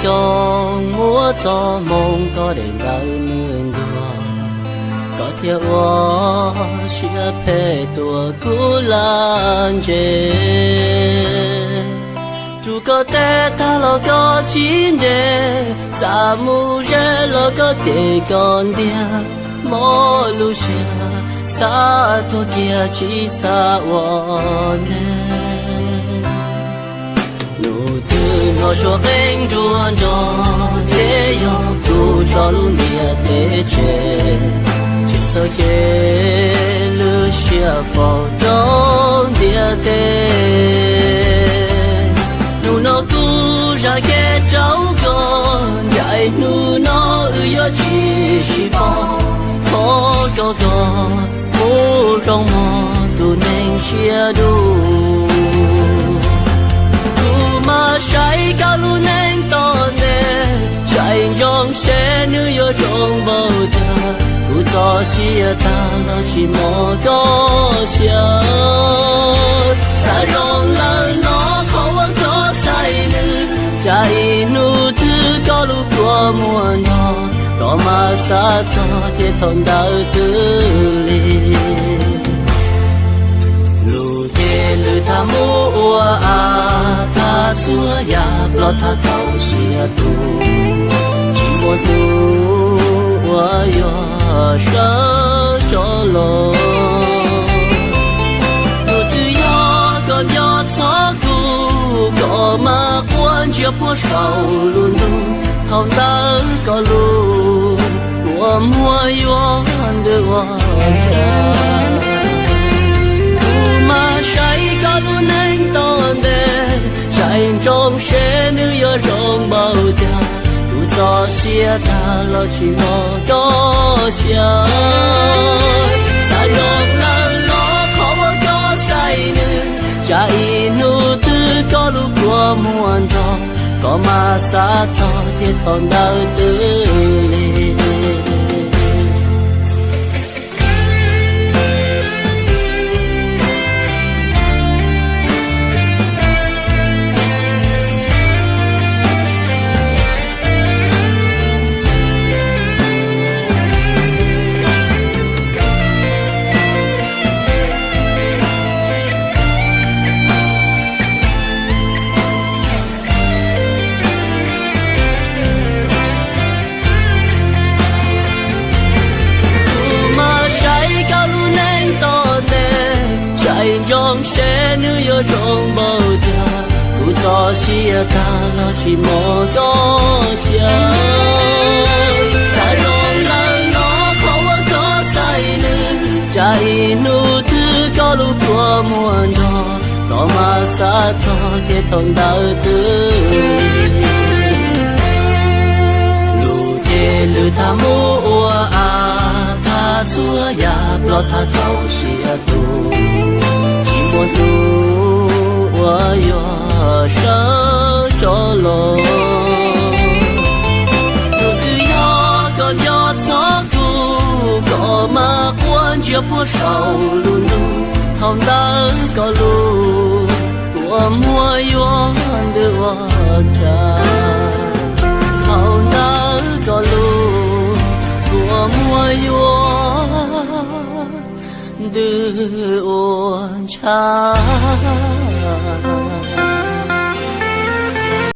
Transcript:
Zoo muab txoj hmoo koj daim ntawv nws ntuag, koj thiaj ua siab phem tua kuv laj ntse. Rub koj tes tag los koj tsis nres, txaj mus ze los koj cem koj ntiag, mob lub siab xav tuag kiag tsis xav ua neeg. Nus twg hnov suab qeeb nruab nrog, ces yog kuv tso lub ntiaj teb tseg, tsis txhob cev lub siab faus rau ntiaj teb. Hnub no kuv zam kev rau koj, ncaim hnub no wb yuav tsis sib pom, thov koj kom kuv zoo mog tus neeg siab dub. Kuv mas saib koj lub neej tom ntej, tseem ntsoov seb nws yuav zoo npaum cas, kuv txoj sia tag los tsis mloog koj siab. Xav zoo lawm los qhov uas koj xaiv nws, tsam ib hnub twg koj lub kua muag nrog, koj mam xav txog ces thaum ntawd twb lig. Lus ces lwm tag mus ua av, tag txhua yam ploj tag thaum siav tus, tsis muaj hnub uas yuav sawv tso los. Tus twg yog koj nco txog kuv, koj mam quaj ntsia puag saum lub ntuj, thaum ntawd koj lub kua muag yuav ntws ua ntsa. Kuv mas saib koj lub neej tom ntej, tseem ntsoov seb nws yuav zoo npaum cas, kuv txoj sia tag los tsis mloog koj siab. Xav zoo lawm los qhov uas koj xaiv nws, tsam ib hnub twg koj lub kua muag nrog, koj mam xav txog ces thaum ntawd twb lig. Kuv mas saib koj lub neej tom ntej, tseem ntsoov seb nws yuav zoo npaum cas, kuv txoj sia tag los tsis mloog koj siab. Xav zoo lawm los qhov uas koj xaiv nws, tsam ib hnub twg koj lub kua muag nrog, koj mam xav txog ces thaum ntawd twb lig. Lus ces lwm tag mus ua av, tag txhua yam ploj tag thaum siav tus, tsis muaj hnub uas yuav sawv tso los. Tus twg yog koj nco txog kuv, koj mam quaj ntsia puag saum lub ntuj, thaum ntawd koj lub kua muag yuav ntws ua ntsa. Thaum ntawd koj lub kua muag yuav ntws ua ntsa.